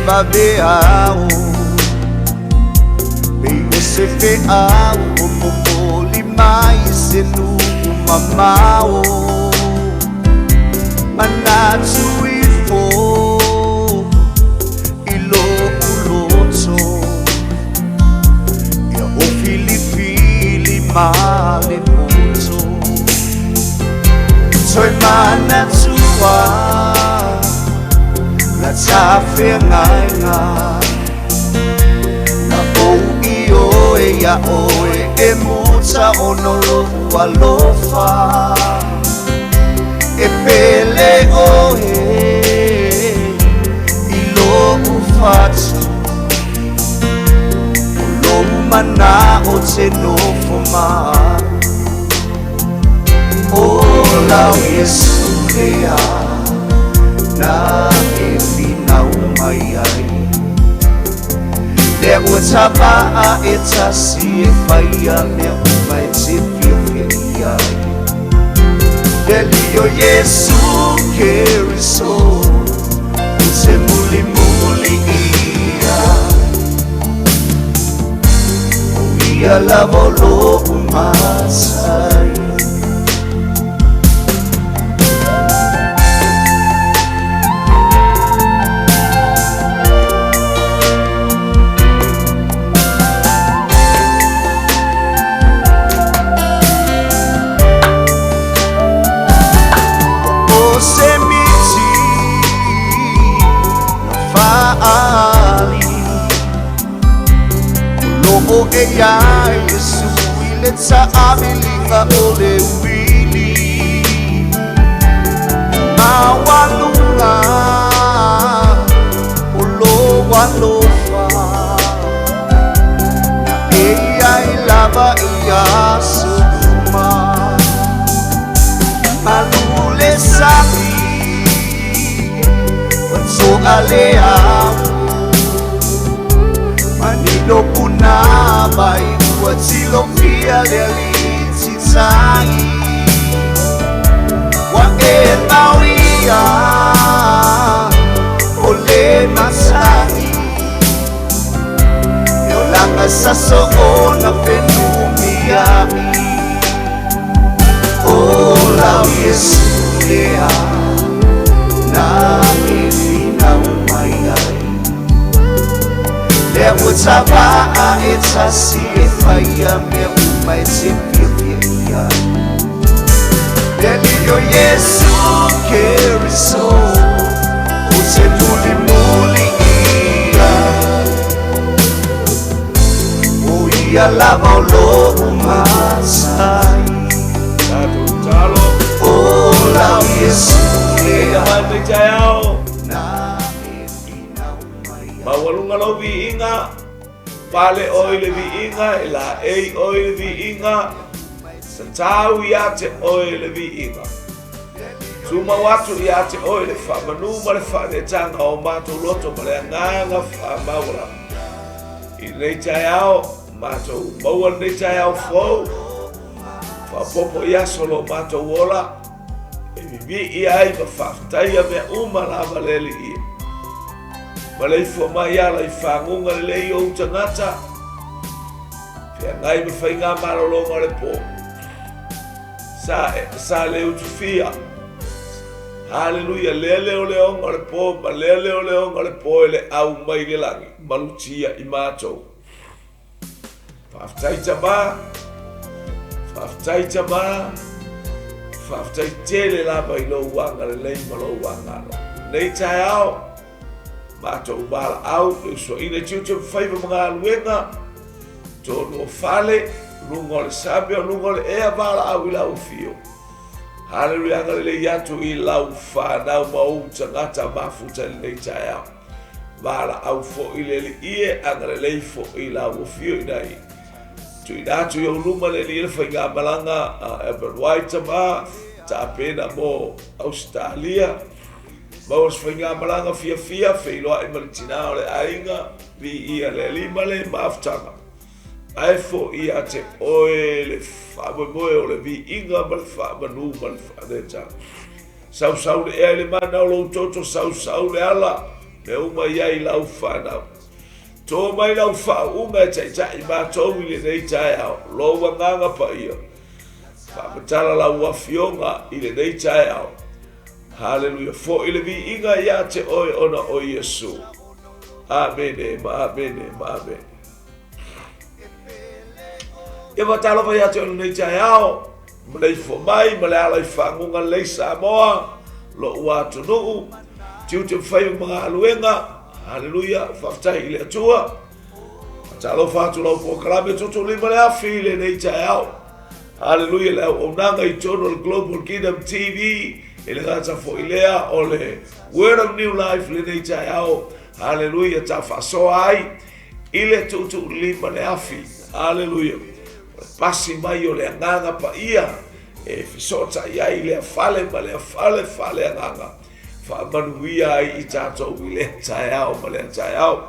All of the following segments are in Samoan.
vaveao Pei o se feau o momoli mai se nuu mamao Manatu ifo i lo'u loto Ia o filifili ma le poto Toe manatua La tafeagaiga Na ou ioe ia oe e muta ona o lo'u alofa E pele oe i lo'u fatu O lou mana'o te nofo ma O lau Iesu lea na e finau mai ai Lea ua tava'a e tasi e faia mea uma e te fiafia i ai Le Alii o Iesu Keriso ou te mulimuli i ai O ia lava o lo'u matai. O se miti na fa'aali O lo'o e iai Iesu i le ta'amiliga o le uili Maualuga o lou alofa Na e iai lava i aso uma Malu le sami ua to'a le ao Manino punavai ua tilofia le Alii titai Ua e mauia o le masani E olaga sa soona fenumia'i O lau Iesu lea na e finau mai ai Lea ua tava'a e tasi e faia mea uma e te fiafia i ai Le Alii o Iesu Keriso ou te mulimuli i ai O ia lava o lo'u matai Tatou tatalo. O lau Iesu lea Mai lenei taeao. na e finau mai ai Maualuga lou viiga, pale oe i le viiga, e laei oe i le viiga, tatau ia te oe le viiga. Tumau atu ia te oe le faamanu ma le faaneetaga o matou loto ma le agaga faamaualalo. I lenei taeao, matou maua lenei taeao fou, faaopoopo i aso o lo matou ola, e vivii ai ma faafetaia mea uma lava le Alii. Maleifua mai ala i faguga lelei o ou tagata, feagai ma faiga malologa o le po. Sa, sa le utufia. Haleluia, lea leoleoga o le po ma lea leoleoga o le po e le au mai le lagi, malutia i matou. Faafetai Tama, faafetai Tama, faafetai tele lava i lou agalelei ma lou agalo. Nei taeao, matou valaau le usoaina i tiute ma faiva ma galuega, tonu o fale, luga o le sami o luga o le ea valaau i lau afio. Haleluia, agalelei atu i lau fanau ma ou tagata mafuta i lenei taeao. Valaau foi le Alii e, agalelei foi i lau afio ina ia tuuina atu i ou luma le Alii le faigamalaga a Albert White ma tapena mo Ausetalia. Maua se faigamalaga fiafia, feiloai ma le tina o le aiga, viia le Alii ma le mafutaga. Ae foi ia te oe le faamoemoe o le viiga ma le faamanu ma le faaneetaga. Sausau le ea i le mana o lou toto, sausau le ala Mea uma i ai lau fanau. Tō mai lau faauuga e taitai matou i lenei taeao, lou Agaga Paia. Faamatala lau Afioga i lenei taeao. Haleluia. Foi le viiga ia te oe ona o Iesu. Amene ma amene ma amene. Ia faatalofa ia te oe lenei taeao, maleifua mai ma le ala i faguga lelei Samoa, lo'u atunuu, tiute ma faiva ma galuega. Haleluia, faafetai i le Atua. Faatalofa atu lau polokalame tuutuulima le afi i lenei taeao. Haleluia, le auaunaga i totonu o le Global Kingdom TV, e le gata foi lea o le Word of New Life lenei taeao. Haleluia, ta faasoa ai i le tuutuulima le afi. Haleluia. O le pasi mai o le agaga paia e fesootai ai lea fale ma lea fale fale agaga. Faamanuia ai i tatou i lea taeao ma lea taeao.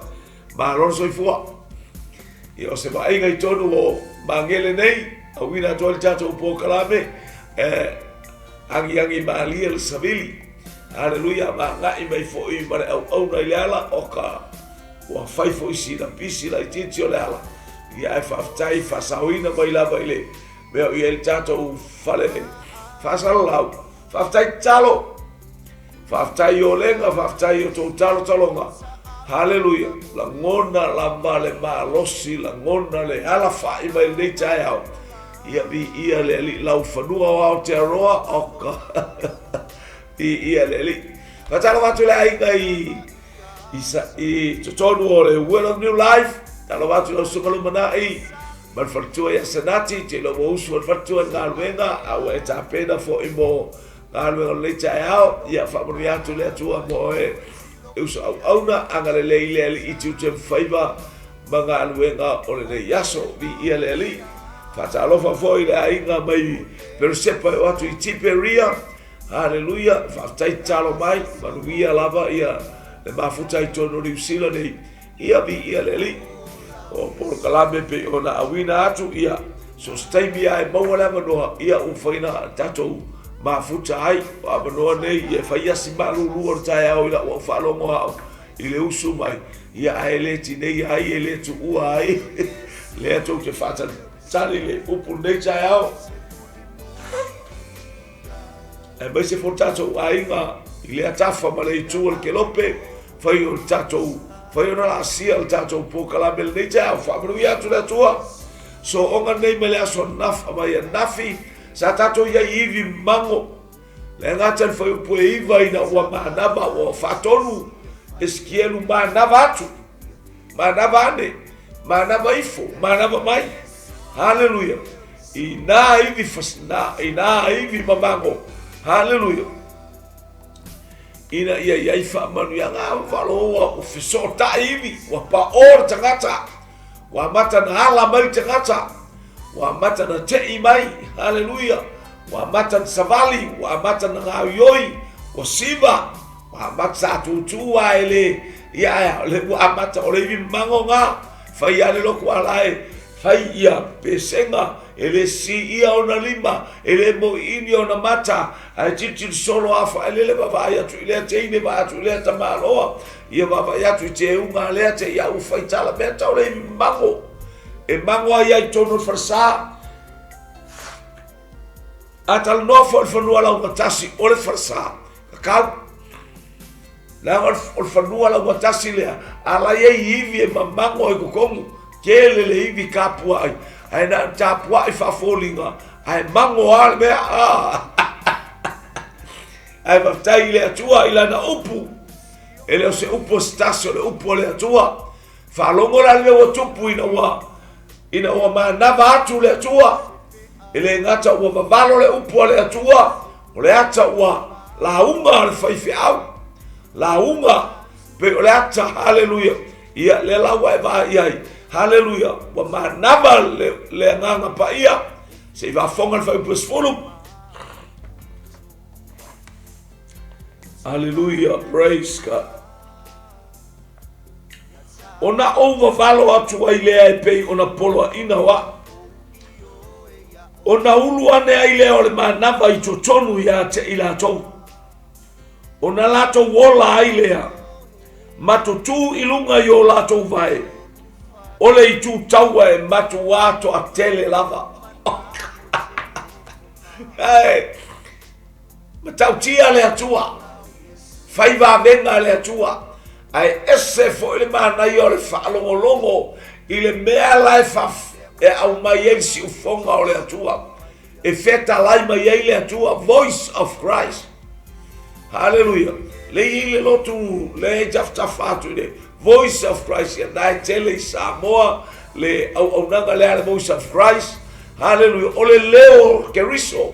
Malo le soifua. Ia o se vaaiga i tonu o Magele nei, auina atu ai le tatou polokalame, e agiagi malie le savili. Haleluia, ma agai mai foi ma le auauna i le ala o ka ua fai foi sina pisi laitiiti o le ala. Ia ae faafetai faasaoina mai lava i le mea o i ai le tatou fale faasalalau. Faafetai tatalo. Faafetai i olega, faafetai i o tou talotaloga. Haleluia. Lagona lava le malosi, lagona le alafai mai lenei taeao. Ia viia le Alii lau fanua o Aotearoa, oka. Viia le Alii. Faatalofa atu le aiga i i, i totonu o le Word of New Life. Talofa atu lau susuga lumanai ma le faletua ia Senati, te ilo ua usu le faletua i galuega, a ua e tapena foi mo galuega o lenei taeao. Ia faamanuia atu le Atua mo oe e uso auauna, agalelei le Alii i tiute ma faiva ma galuega o lenei aso. Viia le Alii. Faatalofa foi le aiga mai Peresepa e o atu i Tiperia. Haleluia, faafetai tatalo mai, manuia lava ia le mafuta i totonu o Niu Sila nei. Ia viia le Alii. O polokalame pei ona auina atu, ia so se taimi lava e maua le avanoa, ia ua mafai ona tatou mafuta ai. O avanoa nei, ia e fai asi malulu o le taeao i lau au faalogo ao i le usu mai, ia ae le tineia ai, e le tuua ai. Lea tou te faatalitali le upu lenei taeao. Aemaise foi o tatou aiga i lea tafa ma le itu o le kelope, fai o le tatou, fai ona laasia le tatou polokalame lenei taeao. Faamanuia atu le Atua. Sooga nei mai le aso ananafi, mai ananafi, sa tatou i ai i ivi mago. Le gata le fuaiupu e 9 ina ua manava, ua faatonu Esikielu manava atu, manava ane, manava ifo, manava mai. Haleluia. I nā ivi fasina, i nā ivi mamago. Haleluia. Ina ia i ai faamanuiaga a faaloa ua fesootai ivi, ua paʻō le tagata, ua amata na ala mai le tagata, ua amata na teʻi mai. Haleluia. Ua amata na savali, ua amata na gaoioi, ua siva, ua amata sa tūtū a e le, ia ae, le ua amata o le ivi mamago ngā, fai a le loku ala e, Fai ia pesega, e le siia ona lima, e le moiini ona mata, ae tilotilo solo a faelele vaavaai atu i lea teine, vaai atu i lea tamaloa, ia vaavaai atu i teuga a lea te ia ua fai tala mea tau le ivi mago, e mago ai ai tonu o le falesa. A talanoa foi le fanua laugatasi o le falesa, kakau. Leaga o le fanua laugatasi lea, a la i ai ivi e mamago ai totonu, tele le ivi tapuai, ae na o tapuai faafoliga, ae mago lava le mea. Ae faafetai i le Atua i lana upu, e le o se upu a se tasi, o le upu a le Atua. Faalogo la le mea ua tupu ina ua ina ua manava atu le Atua, e le gata ua vavalo le upu a le Atua, o le ata ua lauga le faifeau, lauga pei o le ata, haleluia. Ia, lea la ua e vaai ai, haleluia, ua manava le, le agaga paia, se i faafofoga le fuaiupu e 10. Haleluia, praise God. Ona ou vavalo atu ai lea e pei ona poloaiina o au. Ona ulu ane ai lea o le manava i totonu ia te i latou. Ona latou ola ai lea. Ma tutū i luga i o latou vae, o le itu taua e matuā toatele lava. Ae, matautia le Atua, fai vavega le Atua, ae ese foi le manaia o le faalogologo i le mea la e fa e aumai ai le siufoga o le Atua, e fetalai mai ai le Atua, voice of Christ. Haleluia. Le i le lotu le e tafatafa atu i le Voice of Christ ia na e tele i Samoa le auaunaga lea le Voice of Christ. Haleluia. O le leo o Keriso.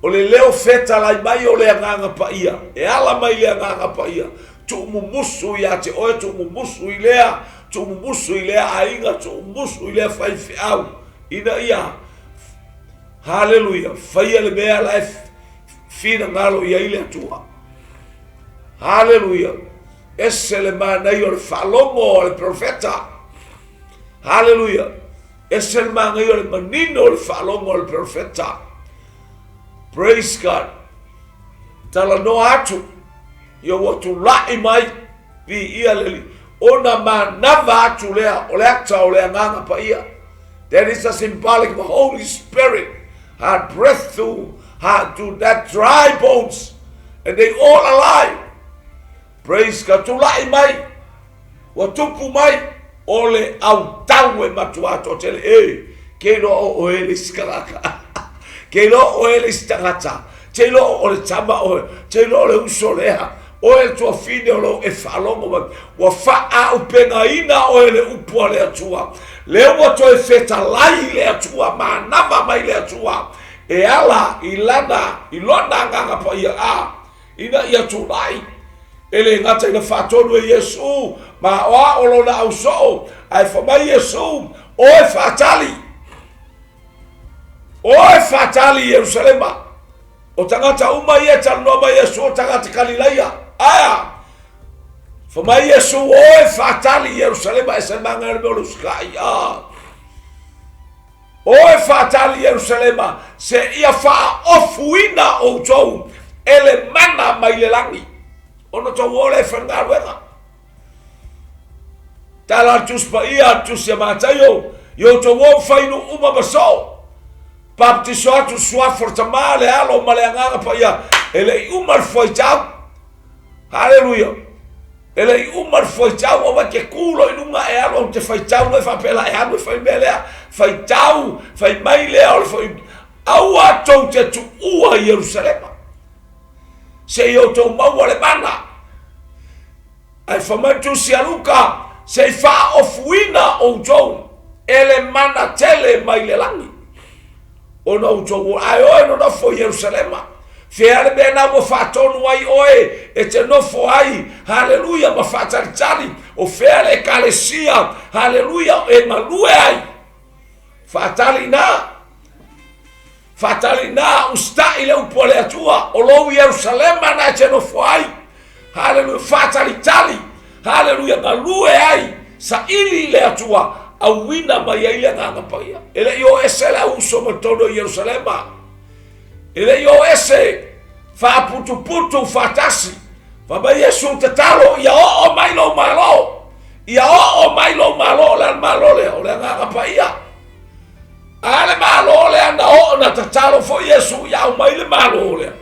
O le leo fetalai mai o le agaga paia. E ala mai le agaga paia. Tuumumusu ia te oe, tuumumusu i lea, tuumumusu i lea aiga, tuumumusu i lea faifeau. Ina ia, haleluia, faia le mea la e finagalo i ai le Atua. Haleluia. Ese le manaia o le faalogo a le perofeta. Haleluia. Ese le manaia o le manino o le faalogo a le perofeta. Praise God. Talanoa atu. Ia ua tulai mai. Viia le Alii. Ona manava atu lea o le ata o le Agaga Paia. That is a symbolic of the Holy Spirit had breath to, had to that dry bones and they all alive. Praise God. Tulai mai. Ua tupu mai. O le autau e matua toatele. E, ke iloa o oe le isi tagata. Ke iloa o oe le isi tagata. Te iloa o le tama oe. Te iloa o le uso lea. Oe le tuafine o lo e faalogo mai. Ua faaaupegaina oe le upu a le Atua. Lea ua toe fetalai le Atua, manava mai le Atua e ala i lana, i lona agaga paia, a, ina ia tulai. E le gata ina faatonu e Iesu ma aoao lona ausoo, ae fai mai Iesu, Oe faatali, oe faatali i Ierusalema. O tagata uma ia e talanoa mai Iesu o tagata Kalilaia. Aea! Fai mai Iesu, oe faatali i Ierusalema, ese le magaia o le mea o le usikai. Ah. Oe faatali i Ierusalema, seia faaofuina outou e le mana mai le lagi, ona tou o lea e fai le galuega. Tala a le Tusi Paia a le Tusi a Mataio, i outou o fai nuu uma ma soo, baptiso atu i le suafa o le Tama, le Alo ma le Agaga Paia, e le i uma le fuaitau. Haleluia! E le i uma le fuaitau, aua e te ku loa i luga e alu au te faitau loa e faapea la e alu e fai mea lea, faitau, fai mai lea o le fai, aua tou te tuua i Ierusalema, seia outou maua le mana. Ae fai mai le Tusi a Luka, se i faaofuina outou e le mana tele mai le lagi, ona outou o, ae oe nonofo i Ierusalema. Fea le mea na ua faatonu ai oe e te nofo ai, haleluia, ma faatalitali, o fea le ekalesia, haleluia, e galue ai. Faatali ina. Faatali ina, usitai le upu a le Atua, o lou Ierusalema na e te nofo ai. Haleluia, faatalitali, haleluia, galue ai, saili i le Atua, auina mai ai le Agaga Paia. E le i o ese le au uso ma totonu o Ierusalema. E le i o ese, faaputuputu faatasi. Fai mai Iesu, tatalo, ia oo mai lou Malo. Ia oo mai lou Malo, o le a le Malo lea? O le Agaga Paia. A le Malo lea na oo na tatalo foi Iesu ia aumai le Malo lea.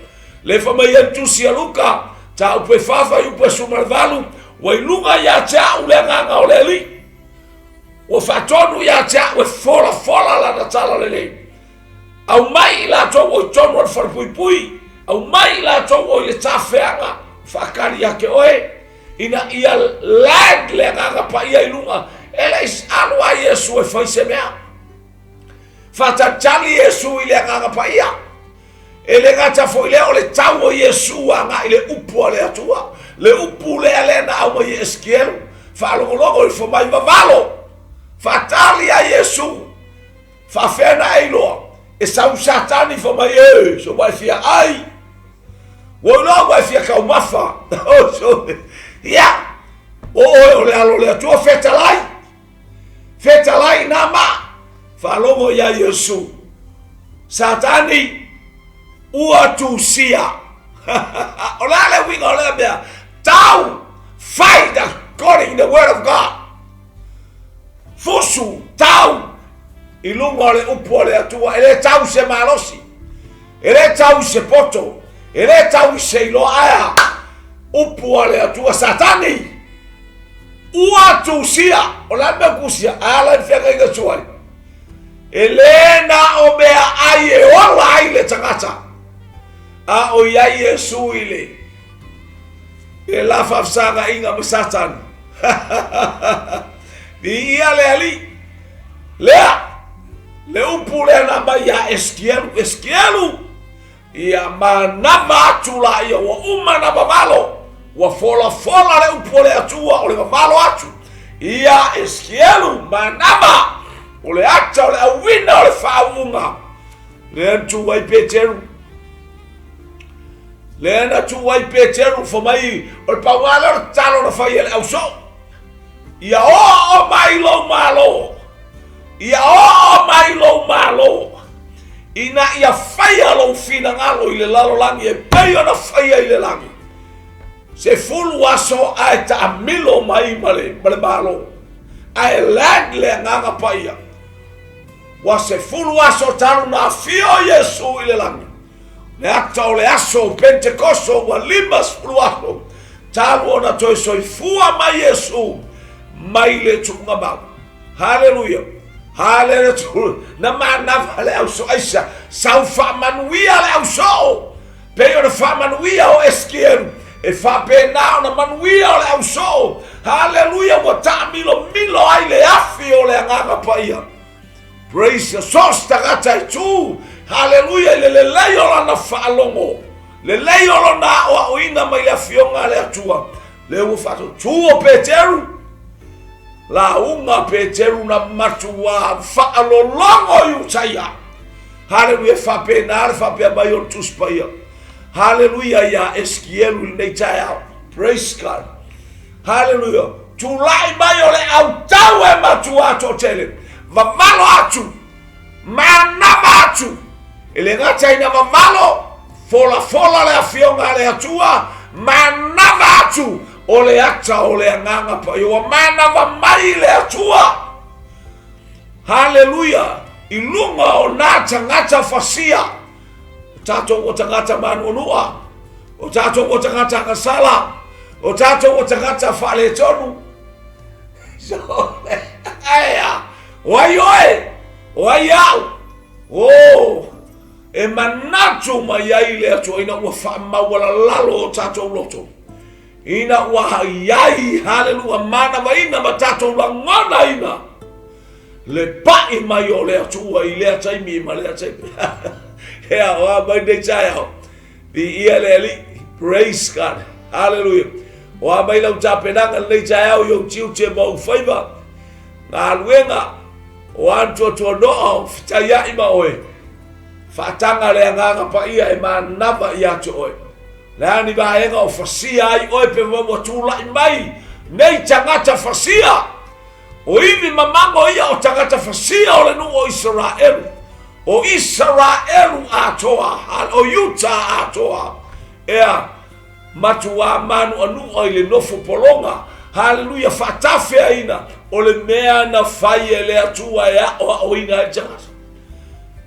Le fai mai ai le Tusi a Luka, mataupu e 4 fuaiupu e 18, ua i luga ia te au le agaga o le Alii. Ua faatonu ia te au e folafola lana tala lelei. Aumai i latou o i tonu o le falepuipui, aumai i latou o i le tafeaga, faakali ia te oe, ina ia land le agaga paia i luga. E le i alu a Iesu e fai se mea. Faatalitali Iesu i le agaga paia. E le gata foi lea o le tau o Iesu agai le upu a le Atua. Le upu lea lea na aumai e Esekielu. Faalogologo ifo mai vavalo. Faatali a Iesu. Faafea na e iloa? E sau Satani fai mai, e, so ua e fia ai. Ua iloa ua e fia taumafa. Ia, o oe o le alo o le Atua, fetalai. Fetalai nā ma. Faalogo ia Iesu. Satani, ua tusia. O le a le uiga o lea mea? Tau! Fight according to the word of God. Fusu, tau i luga o le upu a le Atua. E le tau se malosi, e le tau i se poto, e le tau i se iloa aea. Upu a le Atua Satani. Ua tusia, o le a mea tusia, a la feagaiga tuai. E le na o mea ai e ola ai le tagata. A o iai Iesu i le e la faafesagaiga ma Satani. Viia le Alii. Lea, le upu lea na aumai ia Esekielu, Esekielu, ia manava atu laia, ua uma na vavalo, ua folafola le upu a le Atua o le vavalo atu. Ia Esekielu, manava, o le ata o le auina o le faauuga. Lea na tu ai Peteru. Lea na tu ai Peteru fa mai o le pau lava lea o le tatalo na fai e le ausoo. Ia oo mai lou malo. Ia oo mai lou malo. Ina ia faia lou finagalo i le lalolagi e pei ona faia i le lagi. 10 aso ae taamilo mai ma le, ma le malo. Ae land le agaga paia. Ua 10 aso talu na afio Iesu i le lagi. Le ata o le aso o Pentekoso ua 50 aso talu ona toe soifua mai Iesu mai le tuuga mau. Haleluia. Haleluia. Na manava le auso aisa. Sau faamanuia le ausoo. Pei ona faamanuia o Esekielu. E faapena ona manuia o le ausoo. Haleluia. Ua taamilomilo ai le afi o le agaga paia. Praise the source tagata e tu. Haleluia i le lelei o lana faalogo. Lelei o lona aoaoina mai le afioga a le Atua. Lea ua faatutu o Peteru. Lauga Peteru na matuā faalologo i Utaia. Haleluia faapena le faapea mai o le Tusi Paia. Haleluia iā Esekielu i lenei taeao. Praise God. Haleluia. Tulai mai o le autau e matuā toatele. Vavalo atu. Manava atu. E le gata ina vavalo, folafola le afioga a le Atua, manava atu o le ata o le agaga paia. Ua manava mai le Atua. Haleluia. I luga o nā tagata fasia. O tātou o tagata mānuanua. O tātou o tagata agasala. O tātou o tagata faaletonu. So, aea, o ai oe, o ai au, o, e manatu mai ai le Atua ina ua faamaualalalo o tātou loto. Ina ua iai, halelua, manavaina ma tātou lagonaina le paʻi mai o le Atua i lea taimi ma lea taimi. Ea, o a mai nei taeao. Viia le Alii. Praise God. Hallelujah. O a mai lau tapenaga lenei taeao i ou tiute ma ou faiva. Galuega. O a tuatuanoa o fetaiaʻi ma oe. Faataga le agaga paia e manava ia te oe. Le a ni vaega o fasia ai oe pe ua tulai mai nei tagata fasia. O ivi mamago ia o tagata fasia o le nuu o Isaraelu. O Isaraelu atoa, o Iuta atoa. Ea, matuā mānuʻanuʻa i le nofo pologa. Haleluia, faatafeaina o le mea na fai e le Atua e aʻoaʻoina ai tagata.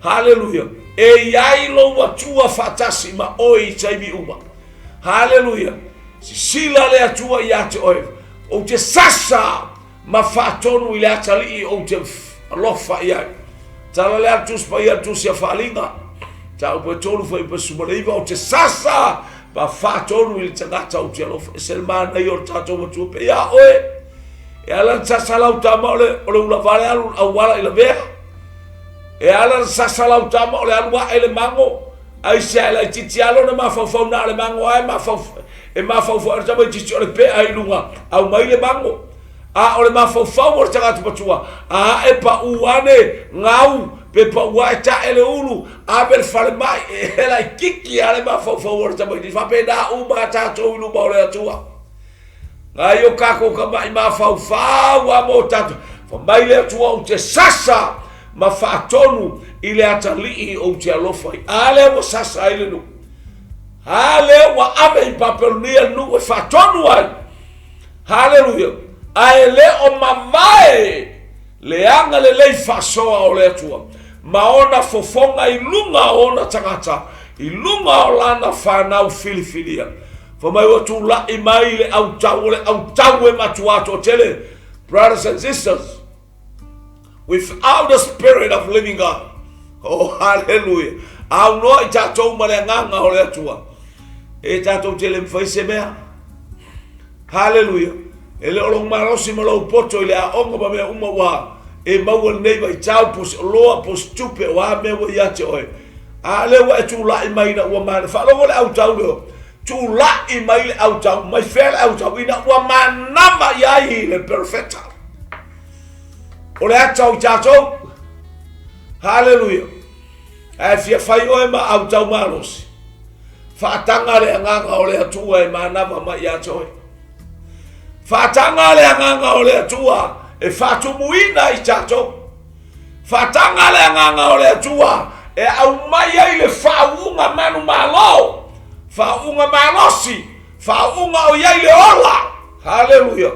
Haleluia. E i ai lou Atua faatasi ma oe i taimi uma. Haleluia. Sisila le Atua ia te oe. Ou te sasa ma faatonu i le atalii ou te alofa i ai. Tala le atu Tusi Paia Tusi a Faaaliga, mataupu e 3 fuaiupu 19, ou te sasa ma faatonu i le tagata ou te alofa. E se le manaia o le tatou Atua pe ia oe. E ala na sasa lau tama o le, o le ulavale alu auala i lavea. E ala na sasa lau tama o le alu ae le mago. Aisea e laitiiti lava lona mafaufau na o le mago lava e mafaufau e mafaufau ai le tamaitiiti o le pea i luga aumai le mago. A o le mafaufau o le tagata matua, a ae pau ane gau pe pau ae tae le ulu ave le falemai e laitiiti lava le mafaufau o le tamaitiiti. Faapena uma a tatou i luma o le Atua. Ngai o kākou kamaʻi mafaufau a mo tatou. Fa mai le Atua ou te sasa ma faatonu i le atalii ou te alofa ai. A lea ua sasa ai le nuu. A lea ua ave i Papelonia le nuu e faatonu ai. Haleluia! Ae le o mavae le agalelei faasoa o le Atua ma ona fofoga i luga o ona tagata, i luga o lana fanau filifilia. Fai mai ua tulai mai le autau, o le autau e matuā toatele. Brothers and sisters, without the spirit of living God. Oh, hallelujah. Aunoa i tatou ma le agaga o le Atua. E tatou te le mafai se mea. Haleluia! E le o lou malosi ma lou poto i le aoga ma mea uma ua e maua lenei vaitau, po o se oloa, po o se tupe, o a mea ua ia te oe. A lea ua e tulai mai ina ua mana. Faalogo le autau lea. Tulai mai le autau, mai fea le autau, ina ua manava i ai le perofeta. O le ata o i tatou. Haleluia. Ae fia fai oe ma autau malosi. Faataga le agaga o le Atua e manava mai ia te oe. Faataga le agaga o le Atua e faatumuina i tatou. Faataga le agaga o le Atua e aumai ai le faauuga manumalo, faauuga malosi, faauuga o i ai le ola. Haleluia!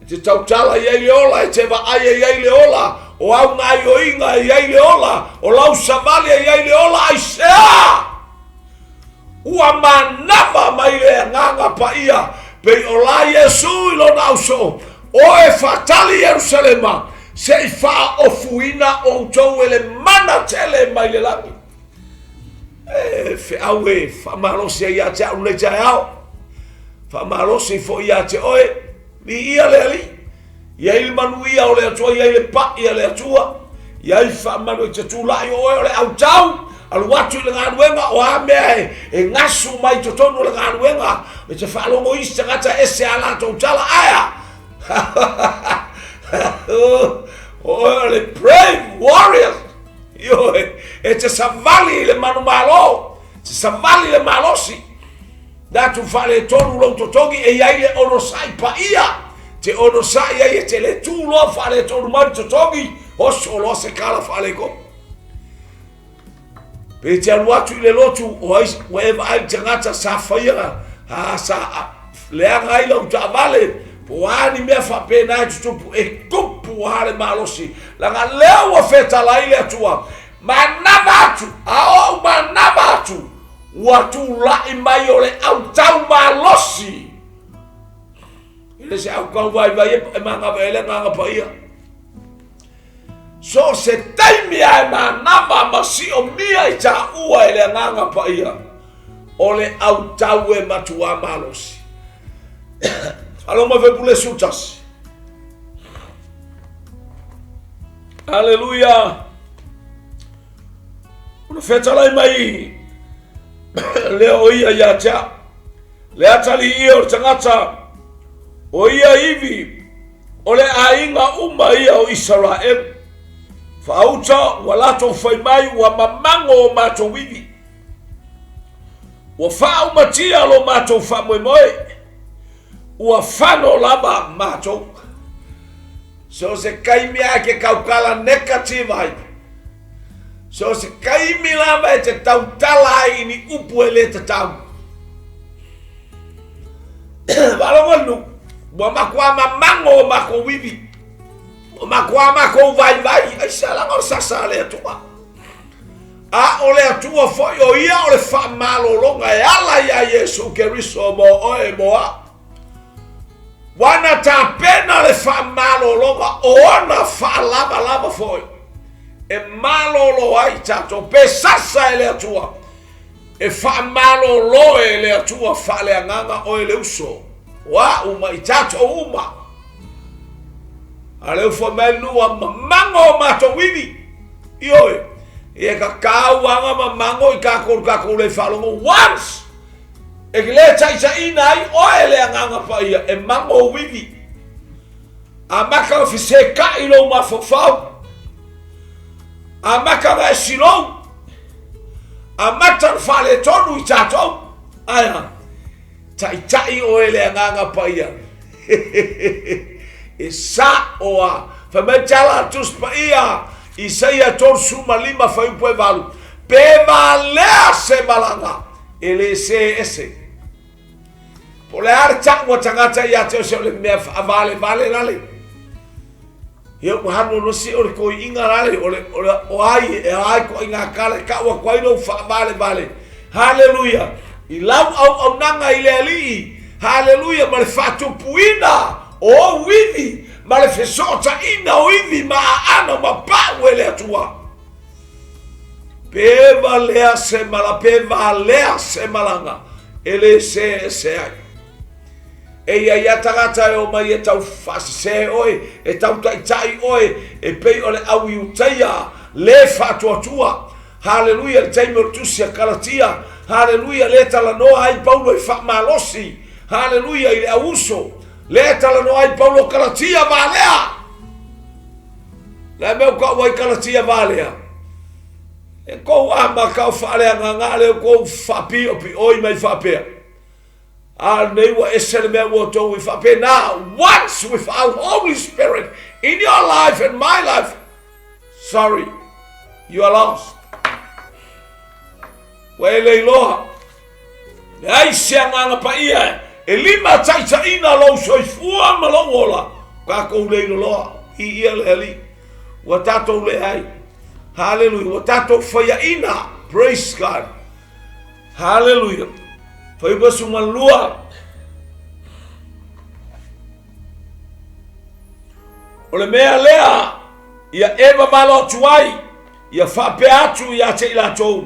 E te tautala i ai le ola, e te vaai e i ai le ola, o au gaoioiga e i ai le ola, o lau savali e i ai le ola, aisea? Ua manava mai le Agaga Paia, pei o la Iesu i lona ausoo, O e faatali Ierusalema, se i faaofuina outou e le mana tele mai le lagi. E feau e faamalosi ai ia te au lenei taeao, faamalosi foi ia te oe, Viia le Alii, i ai le manuia o le Atua, i ai le pa'i a le Atua, i ai faamanu e te tulai o oe o le autau, alu atu i le galuega, o a mea e, e gasu mai totonu o le galuega, e te faalogo isi tagata ese a latou tala, aea! o oe o le brave warrior, ioe, e te savali i le manumalo, te savali i le malosi, Na atu faaletonu lou totogi e i ai le onosai paia, te onosai ai e te le tu loa faaletonu mai le totogi, oso loa se kala faalekonu. Pe te alu atu i le lotu, o ai ua e vaai i tagata sa faia, a, sa leaga ai lau taavale, po o a ni mea faapena e tutupu, e tupu lava le malosi, leaga lea ua fetalai le Atua, manava atu, a ou manava atu, Ua tulai mai o le autau malosi. E le se autau vaivai e manava ai le Agaga Paia. So o se taimi lava e manava ma siomia i taua e le Agaga Paia, o le autau e matuā malosi. Alo mai Faipule 11. Aleluia. Ona fetalai mai lea o ia ia te au. Le atalii ia o le tagata, o ia ivi, o le aiga uma ia o Isaraelu. Faauta ua latou fai mai ua mamago o matou ivi. Ua faaumatia lo matou faamoemoe. Ua fano lava matou. So se taimi lava e te tautala negative ai. So se taimi lava e te tautala ai i ni upu e le tatau. Faalogo le nuu, ua matua mamago o matou ivi, ua matua matou vaivai, aisea leaga o le sasa a le Atua. A o le Atua foi o ia o le faamalologa e ala iā Iesu Keriso mo oe mo au. Ua na tapena le faamalologa o ona faalavalava foi e malolo ai tatou, pe sasa e le Atua e faamalolo e le Atua faaleagaga oe le uso o a'u ma i tatou uma. A lea ua foi mai le nuu a mamago o matou ivi. Ioe, e kakau aga mamago i tatou tatou le faalogo once. E le taitaiina ai oe le Agaga Paia e mago ou ivi. Amata ona fesekaʻi lou mafaufau. Amata ona e silou. Amata ona faaletonu i tatou. Ae a? Taitai oe le Agaga Paia. E sa'o a. Fai mai le tala a le Tusi Paia, Isaia 35 fuaiupu e 8, Pe valea se malaga, e le sē ese. Po o le a le ta'u a tagata ia te oe se o le mea fa'avalevale lale. Ia ua halu loa se o le toi'iga lale o le o le o ai e ai ko'aiga kala e ka'u atu ai lou fa'avalevale. Haleluia! I lau auaunaga i le Alii, haleluia, ma le fa'atupuina o ou ivi ma le feso'ota'iga o ivi ma aano ma pa'u e le Atua. Pe valea se mala, pe valea se malaga e lē sē ese ai. E i ai a tagata e omai e tau faasesē oe, e tau taita'i oe, e pei o le au Iutaia lē faatuatua. Haleluia, le taimi o le tusi a Kalatia, haleluia, lea e talanoa ai Paulo i faamalosi, haleluia, i le au uso, lea e talanoa ai Paulo Kalatia valea. Le mea o ka'u ai Kalatia valea. E kou amata o faaleagaga lea kou faapi'opi'oi mai faapea. A lenei ua ese le mea ua outou i faapena. Once without Holy Spirit in your life and my life, sorry, you are lost. Ua e le iloa. Leai se agaga paia e limataitaiina lou soifua ma lou ola. Tatou le iloloa i ia le Alii. Ua tatou leai. Haleluia. Ua tatou faiaina. Praise God. Haleluia. Fuaiupu 12. O le mea lea ia e vavalo atu ai, ia faapea atu ia te i latou,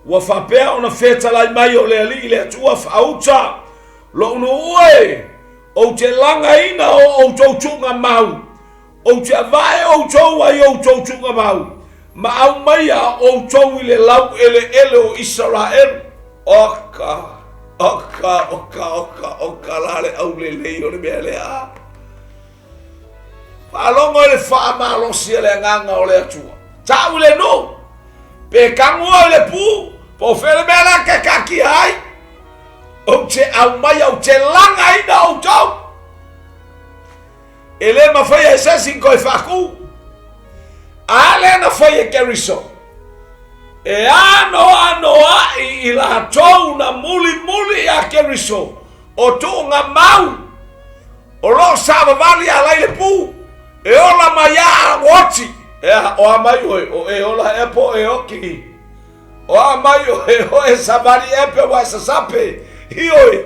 ua faapea ona fetalai mai o le Alii le Atua faauta, Lo'u nuu e, ou te lagaina o outou tuugamau, Ou te avae outou ai outou tuugamau, ma aumaia outou i le laueleele o Isaraelu. Oka, oka, oka, oka, oka la le aulelei o le mea lea. Faalogo i le faamalosi a le Agaga o le Atua. Ta'u i le nuu, pe kagu oe i le pu, po o fea le mea la ke taatia ai, ou te aumaia, ou te lagaina outou. E le mafaia e se isi toe faatu. A lea na fai e Keriso, e anoanoaʻi i latou na mulimuli iā Keriso o tuugamau o lo o savavali ala i le pu, e ola mai a oti. Ea, o a mai oe, o e ola ea po o e oki. O a mai oe, o e savali ea pe ua e sasape. Ioe,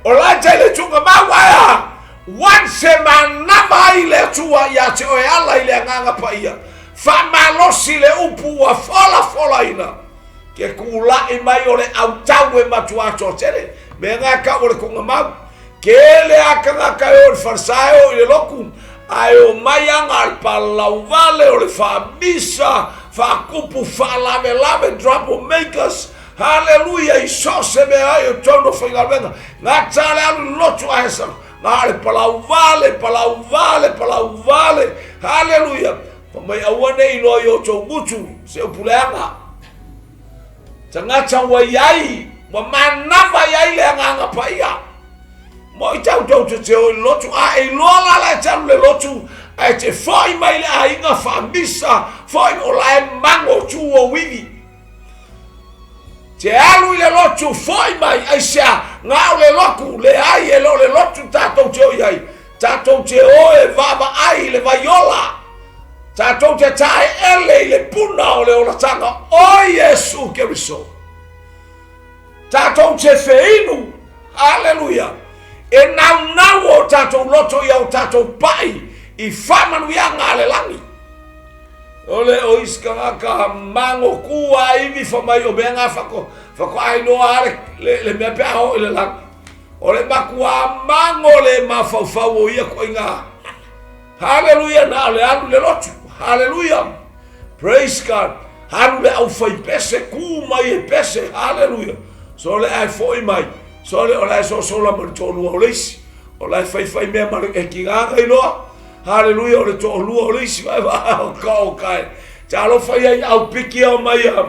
o la e tai le tuugamau ae a? Once e manava ai le Atua ia te oe ala i le Agaga Paia, faamalosi le upu ua folafolaina, ke kulaʻi mai o le autau e matua toatele. Mea nga kau o le tuugamau. Kele a tagata e o i le falesa e o i le lotu, ae o mai aga a le palauvale o le faamisa, faatupu faalavelave, trouble makers, Haleluia i so o se mea ai o totonu o faigaluega. Gata le alu i le lotu ae sa na o le palau vale, palau vale, palau vale. Haleluia. Fa mai aua ne i iloa i outou gutu se upu leaga. Tagata ua i ai, ua manava i ai le agaga paia. Mo i tau tou te te o i le lotu, a e iloa la la e te alu le lotu, ae te foi mai le aiga faamisa, foi o la e mago tu o ivi. Te alu i le lotu, foi mai, aisea, na o le lotu, leai, e le o le lotu tatou te o i ai. Tatou te o e vaavaai i le vaiola. Tatou te taeele i le puna o le olataga o Iesu Keriso. Tatou te feinu, aleluia, e naunau o tatou loto ia o tatou pai i faamanuiaga a le lagi. O le o isi tagata mago ku a ivi fa mai o mea nga fako fako ai noa a le, le, le mea pe a o i le lagi. O le makuā mago le mafaufau o ia koʻiga. Haleluia, na o le alu le lotu. Haleluia. Praise God. Alu le au fai pese, ku mai e pese. Haleluia. So le ae foi mai. So le o le ae sosola ma le toalua o le isi. O le ae faifai mea ma le e kigaga iloa. Haleluia, o le toalua o le isi. O ka o ka e. Talofa ia i au piki ao mai a,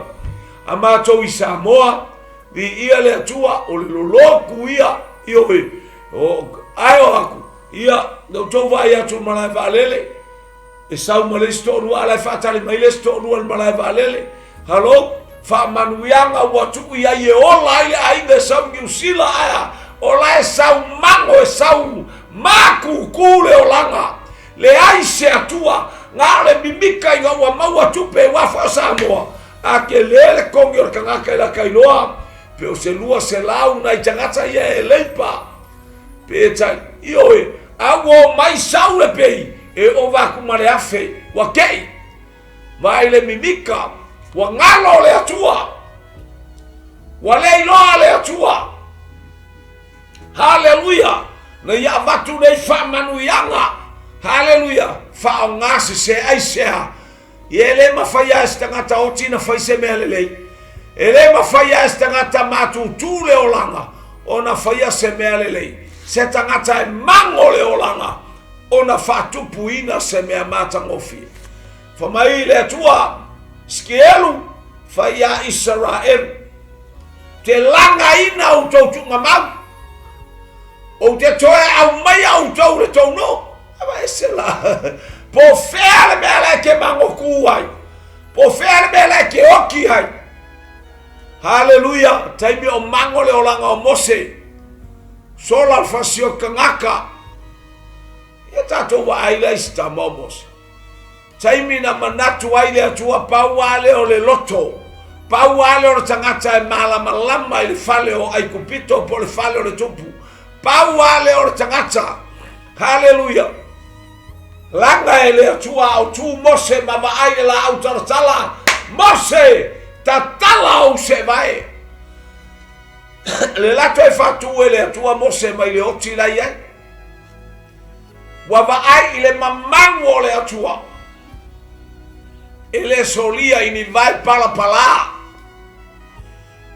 a matou i Samoa. Viia le Atua, o le loloku ia, ioe, o, ae o aku, ia, na outou vaai atu i le malae vaalele, e sau ma le isi toalua, a la e faatali mai le isi toalua i le malae vaalele, halo, faamanuiaga ua tuu i ai e ola ai le aiga e sau i Niu Sila, ae a? O la e sau mago e sau makūkū le olaga. Leai se Atua, na o le mimika ina ua maua tupe aua foi o Samoa. A tele le togi o le tagata i lata iloa, pe o se 200 nai tagata ia e leipa. Pe tai, ioe, a ua omai sau le pei, e ova atu ma le 1000, ua tei. Vaai le mimika, ua galo le Atua. Ua le iloa le Atua. Haleluia! Na ia avatu nei faamanuiaga. Haleluia! Faaaoga sese ai sea. Ia e le mafai lava e se tagata oti na fai se mea lelei. E le mafai lava e se tagata matutu le olaga ona faia se mea lelei. Se tagata e mago le olaga ona faatupuina se mea matagofie. Fai mai le Atua, Sikielu, fai iā Isaraelu, te lagaina outou tuugamau, ou te toe aumaia outou le tou nuu. Ava ese la. Po o fea le mea la e te magokū ai? Po o fea le mea la e te oki ai? Haleluia! Taimi o mago le olaga o Mose. Sola le fasi o tagata. Ia tatou vaai lea i se tama o Mose. Taimi na manatu ai le Atua pau a lea o le loto, pau a lea o le tagata e malamalama i le fale o Aikupito po o le fale o le tupu, pau a lea o le tagata. Haleluia! Laga e le Atua a o tu Mose ma vaai le laau talatala, Mose, tatala ou seevae. Le lato e faatu e le Atua Mose mai le oti la i ai. Ua vaai i le mamalu o le Atua, e le solia i ni vae palapalā.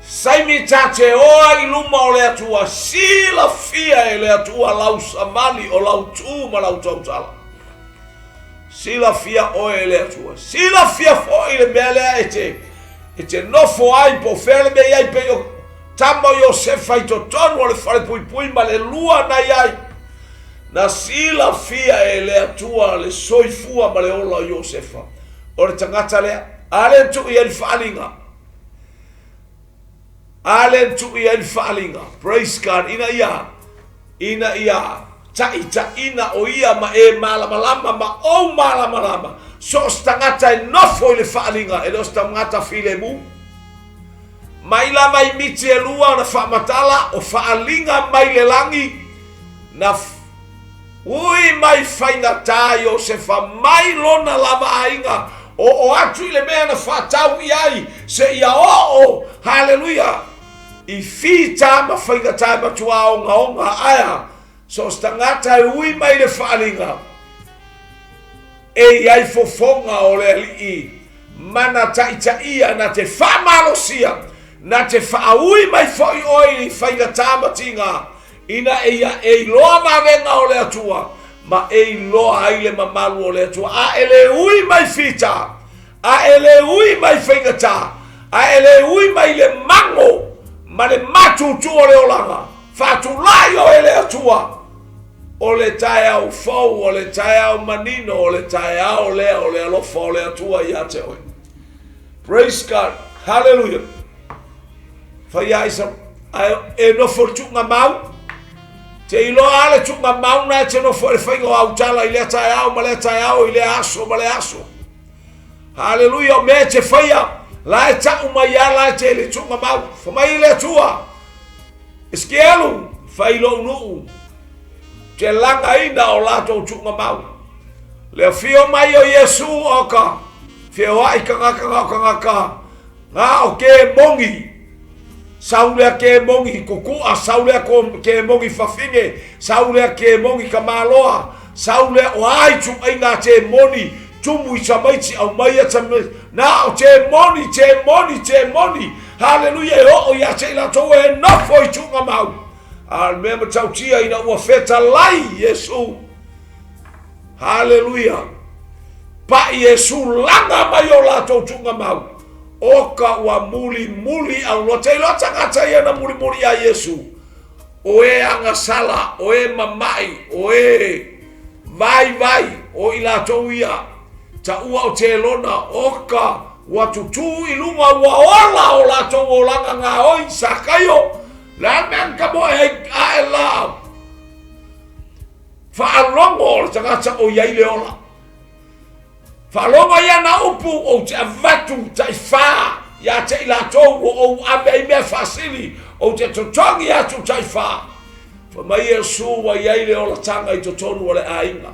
Saimi ta te oa i luma o le Atua, silafia e le Atua lau savali o lau tū ma lau tautala. Silafia oe e le Atua. Silafia foi le mea lea e te, e te nofo ai po o fea le mea i ai pei o tama o Iosefa i totonu o le falepuipui ma le lua na i ai. Na silafia e le Atua le soifua ma le ola o Iosefa. O le tagata lea, a lea na tuu i ai le faaaliga. A lea na tuu i ai le faaaliga. Praise God. Ina ia, ina ia taitaina o ia ma e malamalama ma ou malamalama. So o se tagata e nofo i le faaaliga, e le o se tagata filemu. Mai lava i miti e lua ona faamatala o faaaliga mai le lagi, na ui mai faigata Iosefa mai lona lava aiga, oo atu i le mea na faatau i ai seia oo, haleluia, i fita ma faigata e matuā ogaoga aea so o se tagata e ui mai le faaaliga e i ai fofoga o le Alii ma na taitaia na te faamalosia, na te faaui mai foi oe i faigata ma tiga, ina ia e iloa vavega o le Atua, ma e iloa ai le mamalu o le Atua. A e le ui mai fita, a e le ui mai faigata, a e le ui mai le mago ma le matutu o le olaga, faatulai oe e le Atua. O le taeao fou, o le taeao manino, o le taeao lea o le alofa o le Atua ia te oe. Praise God. Hallelujah. Fai ai sa e nofo le tuuga mau. Te iloa a le tuuga mau na e te nofo e le faiga o au tala i lea taeao ma lea taeao i lea aso ma lea aso. Hallelujah. O mea e te faia, la e tau mai a la e te le tuuga mau. Fa mai le Atua. Esekielu, fai lou nuu, te lagaina o latou tuuga mau. Le afio mai o Iesu o ka feoai tagata na o tagata, na o kemongi, sau lea kemongi kukua, sau lea kemongi fafine, sau lea kemongi tamaloa, sau lea o a ituaiga temoni, tumu i tamaiti, aumaia tamaiti, na o temoni, temoni, temoni, Haleluia, e oo ia te i latou e nofo i tuuga mau. A o le mea matautia ina ua fetalai Iesu. Haleluia. Pai Iesu laga mai o latou tuuga mau. O ka ua muli muli au loa. Te iloa tagata ia na muli muli ia Iesu. O e agasala, o e mamai, o e vaivai, o i latou ia. Taua o Telona, oka, ua tutū i luga, ua ola o latou olaga gaoi, Sakaio. Le a le mea na tamoe ai ae laau. Faalogo o le tagata o i ai le ola. Faalogo i ana upu ou te avatu taifā ia te i latou ua ou ave ai mea faasili, ou te totogi atu taifā. Fai mai Iesu ua i ai le olataga i totonu o le aiga.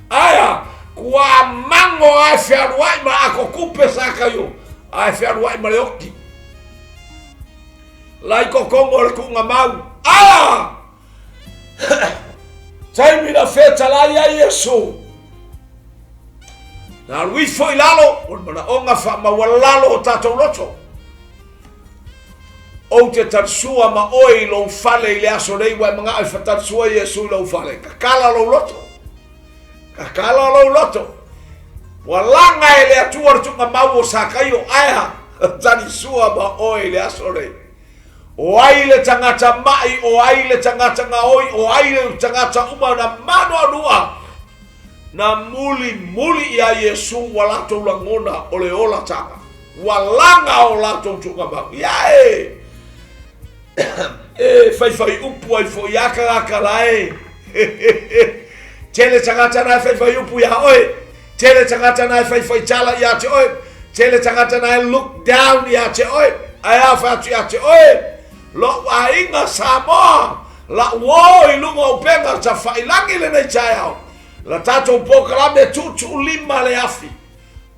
Aea, kua mango ae fealuai ma akokupe Sakaio, ae fealuai ma le oki. Lai kokongo o le kuuga mau. Aea! Taimi na fetalai ai Iesu. Na alu ifo i lalo, o le manaoga faamaualalo o tatou loto. Ou te talisua ma oe i lou fale i le aso nei, ua e manao e fatalisua Iesu i lou fale. Kakala lou loto. Kakala lou loto. Ua laga e le Atua le tuugamau o Sakaio, ae talisua ma oe i le aso nei. O ai le tagata maʻi, o ai le tagata gaoi, o ai le tagata uma na manuanua, na mulimuli iā Iesu ua latou lagona o le olataga, ua laga o latou tuugamau. Ia e! E faifai upu ai foi ia tagata la e. Tele tagata na e faifai upu iā oe. Tele tagata na e faifai tala iā te oe. Tele tagata na e look down iā te oe. Ae a fai atu iā te oe, Lo'u aiga Samoa, la'u ō i luga o upega tafailangi lenei taeao. La tatou polokalame tuutuulima le afi.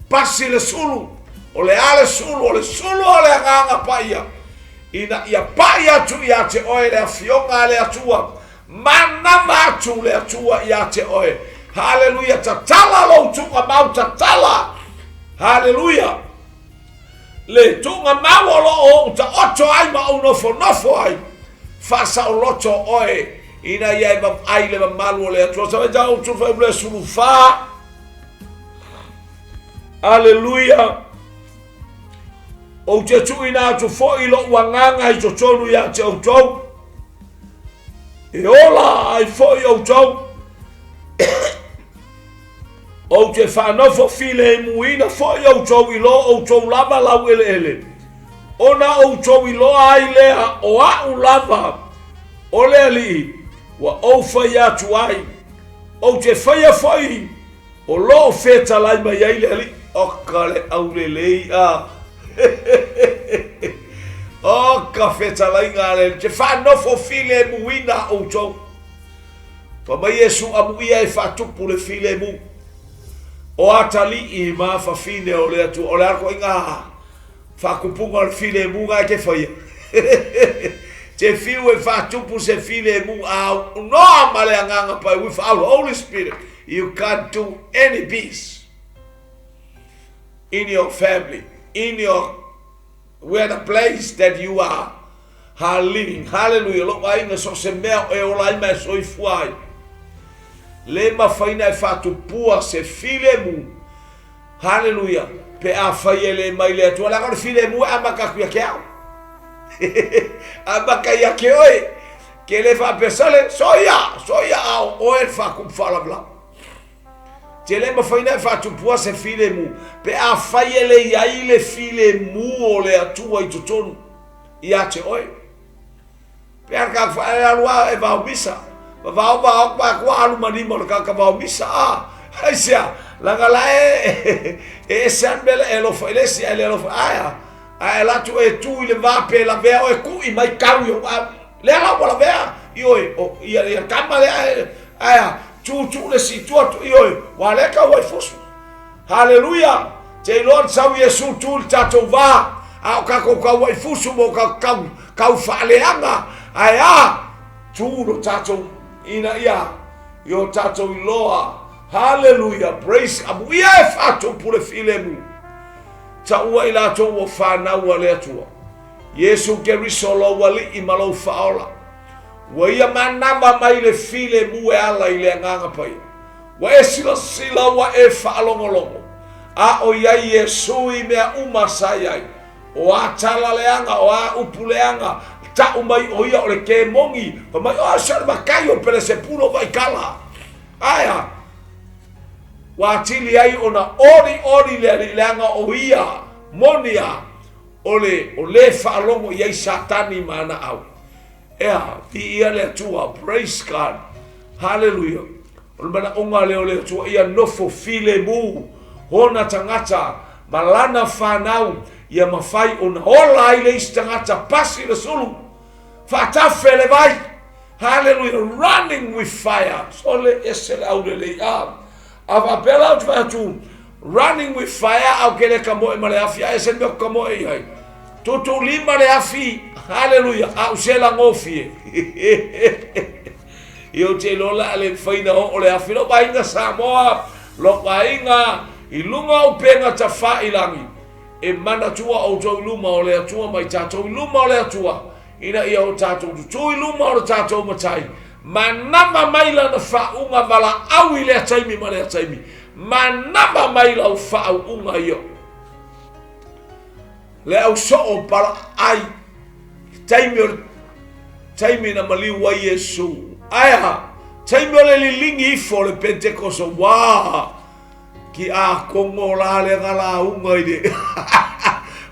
Pasi le sulu, o le a le sulu, o le sulu o le Agaga Paia, ina ia pai atu iā te oe le Afioga a le Atua, manava atu le Atua iā te oe. Haleluia, tatala lou tuugamau, tatala. Haleluia. Le tuugamau o lo o ou taoto ai ma ou nofonofo ai, faasaoloto oe ina ia e vaai le mamalu o le Atua. Sa vaitau ou tufa i le sulu fa. Aleluia! Ou te tuuina atu foi lo'u agaga i totonu iā te outou, e ola ai foi outou. Ou te faanofo filemuina foi outou i lo outou lava laueleele, ona outou iloa ai lea o a'u lava o le Alii ua ou fai atu ai. Ou te faia foi O lo o fetalai mai ai le Alii. Oka le aulelei a. Oka fetalaiga a le Alii. Te faanofo filemuina outou. Fa mai Iesu amuia e faatupu le filemu. O atalii ma fafine o le Atua. O le a koiga Faatupuga o le filemu na e te faia. Te fiu e faatupu se filemu a noa ma le Agaga Pai without Holy Spirit you can't do any peace in your family, in your where the place that you are are living. Hallelujah. Lou aiga so se mea e ola ai ma e soifua ai. Le mafai na e faatupua se filemu. Haleluia! Pe afai e le mai le Atua, leaga o le filemu e amata atu ia te au. Amata ia te oe. Ke le faapea sale, soia, soia a o oe le faatupu faalavelave. Te le mafai na e faatupua se filemu, pe afai e le i ai le filemu o le Atua i totonu ia te oe. Pe a ka whae alu a e vao misa. Ma vao vao pa kua alu manima o le kaka vao misa a. Ai sea, langa la e e ese an mele e lofa i lesi ai le lofa aia. A e latu e tu i le vā pe lavea oe ku'i mai kau i o a lea la ua lavea i oe o ia ia kama lea e aia tu tu le si tua tu i oe wa lea kau ai fusu. Haleluia! Te iloa le sau Iesu tu i le tatou vā, a o kakou kauaʻi fusu mo ka kau, kau faaleaga, ae a, tu lo tatou ina ia i o tatou iloa. Haleluia! Praise Amuia e faatupu le filemu. Taua i latou ua fanau a le Atua. Iesu Keriso lou Alii ma lou Faaola. Ua ia manava mai le filemu e ala i le Agaga Paia. Ua e silasila, ua e faalogologo, a o i ai Iesū i mea uma sa i ai. O a tala leaga, o a upu leaga, taʻu mai ʻo ia o le kemoni, fai mai, O se o le makai o Pelesepulu o Vaikala. Ae a? Ua atili ai ona olioli le Alii leaga o ia moni a o le o lē faalogo i ai Satani ma ana au. Ea, viia le Atua, praise God, haleluia. O le manaʻoga lea o le Atua ia nofo filemu ona tagata ma lana fanau ia mafai ona ola ai le isi tagata pasi le sulu, faatafe le vai. Haleluia, running with fire. Sole ese le aulelei a. A faapea la ou te fai atu, running with fire, a ou ke le kamoe ma le afi, a ese le mea ku kamoe i ai. Tuutuulima le afi, haleluia, a u sela gofie. Ia ou te iloa o le a le mafai ona oo le afi. Lou aiga Samoa, lou aiga i luga o upega tafailagi, e manatua outou i luma o le Atua ma i tatou i luma o le Atua, ina ia o tatou tutū i luma o le tatou Matai, manava mai lana faauuga valaau i lea taimi ma lea taimi, manava mai lau faauuga ia. Le au soo palaai, taimi o le taimi na maliu ai Iesu. Ae aha? Taimi o le liligi ifo o le Pentekoso, ua ki a kongo la le galauga i le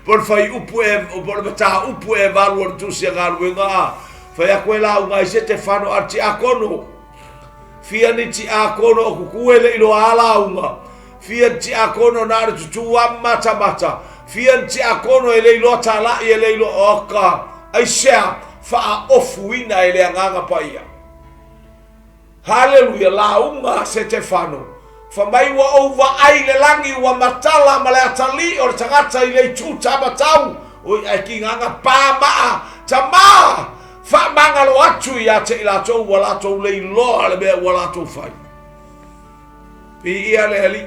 po le fai upu e po le mataupu e valu o le tusi a galuega a fai aku e lauga ai se te fano a tiakono fia ni tiakono o kukue le iloa a lauga Fia ni tiakono na o le tutū a matamata. Fia ni tiakono e le iloa tālaʻi e le iloa oka. Aisea faaofuina e le Agaga Paia. Haleluia, lauga a Setefano. Fa mai ua ou vaai i le lagi ua matala ma le atalii o le tagata i le itu tamatau. Oi ae kigaga pa maa tamā faamagalo atu ia te i latou ua latou le iloa le mea ua latou fai. Viia le Alii.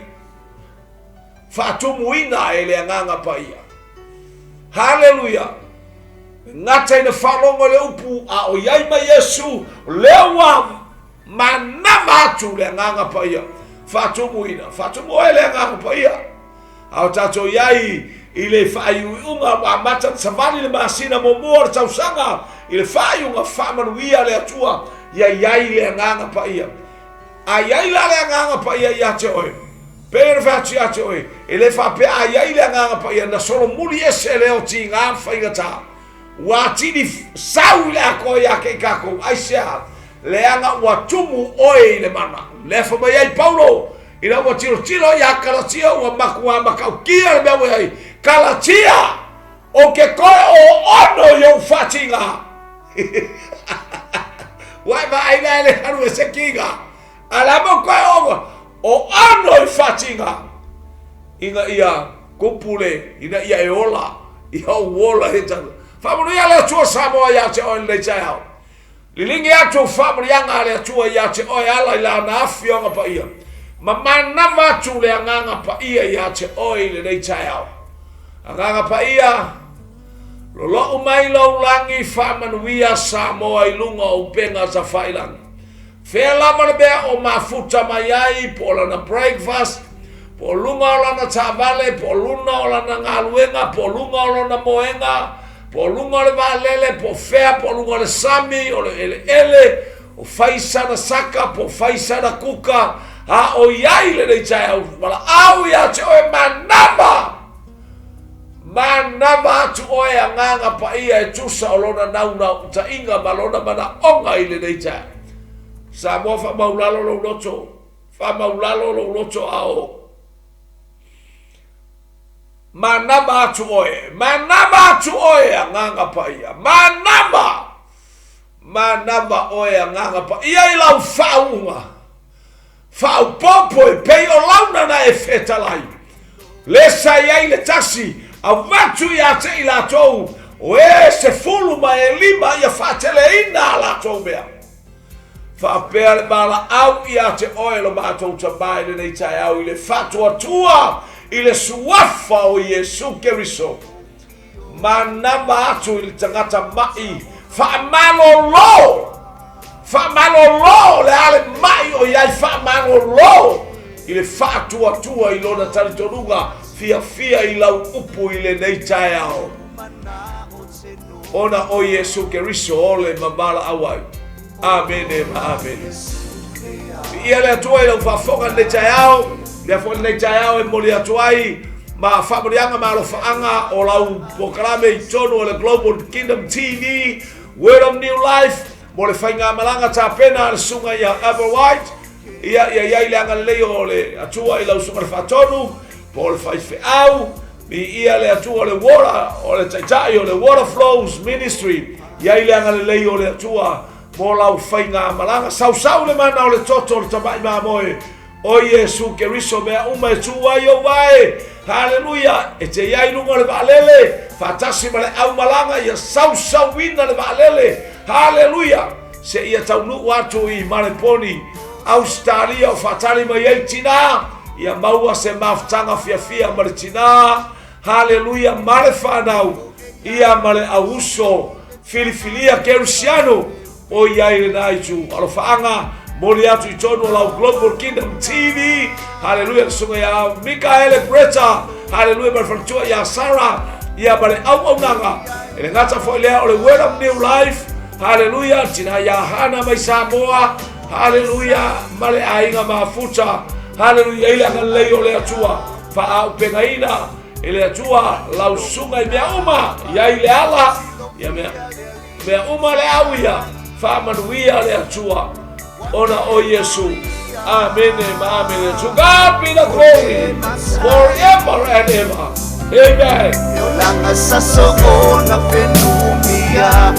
Faatumuina e le Agaga Paia. Haleluia! E gata ina faalogo i le upu a o i ai mai Iesu, o lea ua manava atu le Agaga Paia. Faatumuina, faatumu oe le Agaga Paia. A o tatou i ai i le faaiuiuga ua amata ona savali le masina muamua o le tausaga i le faaiuga faamanuia le Atua ia i ai le Agaga Paia. A i ai la le Agaga Paia ia te oe, pei ona fai atu ia te oe, e le faapea a i ai le Agaga Paia na solomuli ese lea o tiga ma faigata, ua atili sau i le atoa ia te i tatou, aisea? Leaga ua tumu oe i le mana. Lea fai mai ai Paulo, ina ua tilotilo ia Kalatia ua matua matautia le mea ua i ai, Kalatia! Ou te toe oono i ou faatiga. Ua e vaai la e le alu e se kiga. A le a mo toe oono, oono i faatiga. Ina ia kupu le, ina ia e ola, ia ou ola he tala. Faamanuia le Atua Samoa ia te oe lenei taeao. Liligi atu faamanuiaga a le Atua ia te oe ala i Lana Afioga Paia, ma manava atu le Agaga Paia ia te oe i lenei taeao. Agaga Paia, lolo'u mai lou lagi faamanuia Samoa i luga o upega tafailagi. Fea lava le mea o mafuta mai ai, po o lana breakfast, po o luga o lana taavale, po o luna o lana galuega, po o luga o lona moega, po o luga o le vaalele, po o fea, po o luga o le sami, o le eleele, o fai sana saka, po o fai sana kuka, a o i ai lenei taeao, valaau ia te oe manava! Manava atu oe Agaga Paia e tusa o lona naunautaiga ma lona manaoga i lenei taeao. Samoa faamaulalo lou loto, faamaulalo lou loto a o manava atu oe, manava atu oe Agaga Paia, manava, manava oe Agaga Paia i lau faauuga. Faaopoopo e pei o launa na e fetalai, le sa i ai le tasi, avatu ia te i latou, o e 15 ia faateleina a latou mea. Faapea le valaau ia te oe lo matou Tama i lenei taeao i le faatuatua i le suafa o Iesu Keriso. Manava atu i le tagata maʻi faamalolo, faamalolo le a le maʻi o i ai, faamalolo i le faatuatua i lona talitonuga fiafia i lau upu i lenei taeao. Ona o Iesu Keriso ole ma valaau ai. Amene ma amene. Viia le Atua i lau faafofoga i lenei taeao, lea foi lenei taeao e momoli atu ai ma faamanuiaga ma alofaaga o lau polokalame i totonu o le Global Kingdom TV. Word of New Life mo le faigamalaga tapena a le susuga ia Ever White. Ia, ia i ai le agalelei o le Atua i lau susuga le faatonu, po o le faifeau, viia le Atua o le Water, o le taitai o le Water Flows Ministry, i ai le agalelei o le Atua mo lau faigamalaga. Sausau le mana o le toto o le tamai mamoe o Iesu Keriso, mea uma e tu ai ou vae. Haleluia! E te i ai i luga o le vaalele, faatasi ma le aumalaga, ia sausauina le vaalele. Haleluia! Seia taunuu atu i Maleponi, Ausetalia o faatali mai ai tinā, ia maua se mafutaga fiafia ma le tinā. Haleluia! Ma le fanau, ia ma le auuso filifilia kerisiano o i ai lena itu. Alofaaga, moli atu i tonu o lau Global Kingdom TV. Haleluia, le susuga ia Mikaele Breta. Haleluia, ma le faletua ia Sara, ia ma le auaunaga. E le gata foi lea o le Word of New Life. Haleluia, tina ia Hana mai Samoa. Haleluia, ma le aiga mafuta. Haleluia, i le agalelei o le Atua. Faaaupegaina e le Atua lau susuga i mea uma, i ai le ala, ia mea Mea uma le au ia, faamanuia le Atua, ona o Iesu. Amene ma amene. To God be the glory forever and ever. Amen. Olanga saso ona whenumia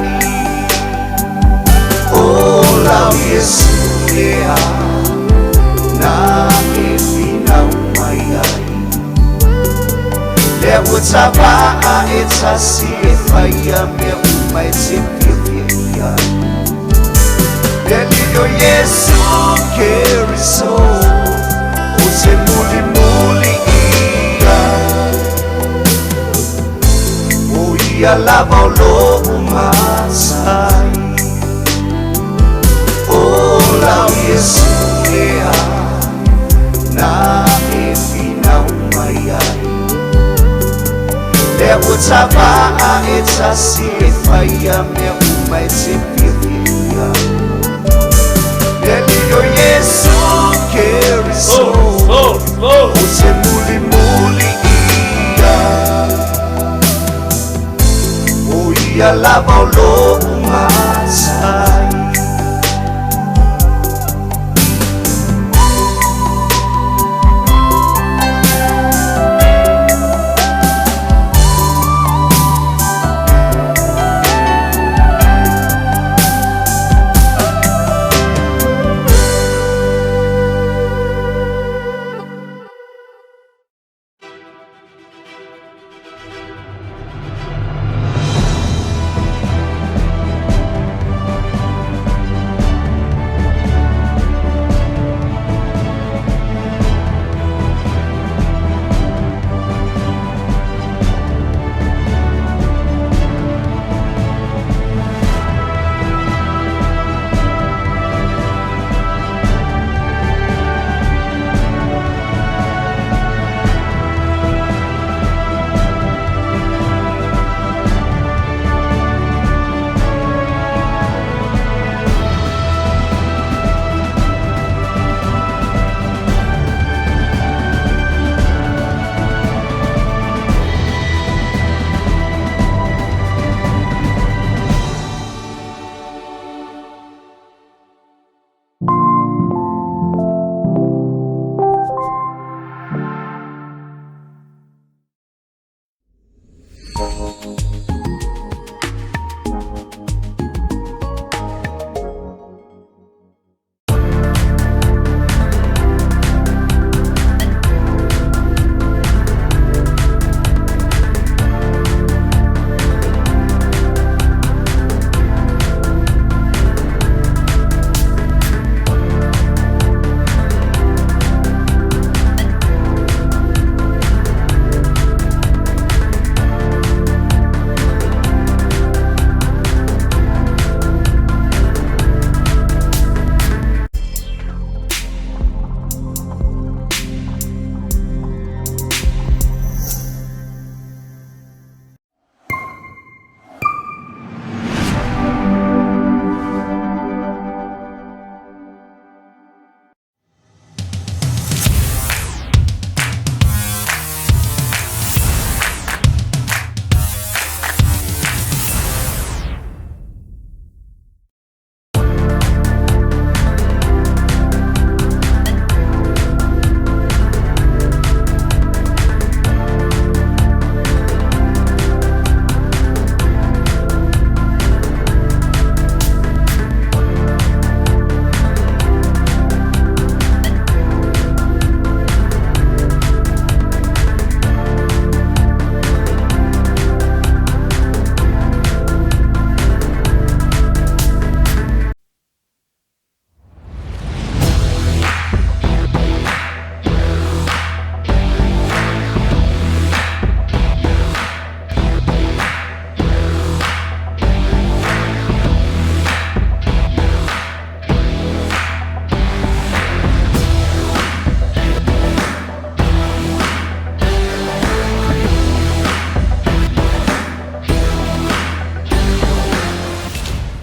O lau Iesu lea Na e whinau mai ai Lea ua tavaa e tasi e whaia mea uma e te fiafia i ai Le alii o Iesu Keriso O te mulimuli i ai O ia lava o lou matai O lau Iesu lea Na e finau mai ai Lea ua tavaa e tasi e whaia mea uma e te fiafia i ai Le alii o Iesu Keriso Glory, glory, O te mulimuli i ai O ia lava o lou